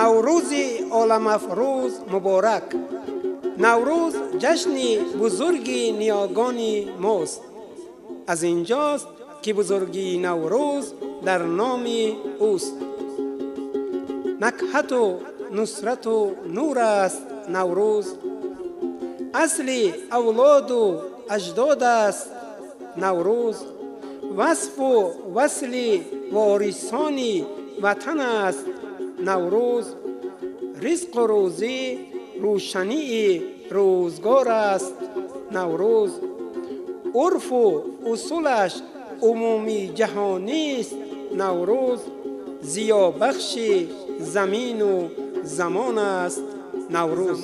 Наврӯзи оламафрӯз муборак! Наврӯз ҷашни бузурги ниёгони мост. Аз инҷост, ки бузургии Наврӯз дар номи ӯст. Накҳату нусрату нур аст Наврӯз, асли авлоду аҷдод аст Наврӯз, васфу васли ворисони ватан аст Наврӯз, ризқу рӯзӣ, рӯшании рӯзгор аст Наврӯз, урфу усулаш умумии ҷаҳонист Наврӯз, зиёбахши замину замон аст Наврӯз.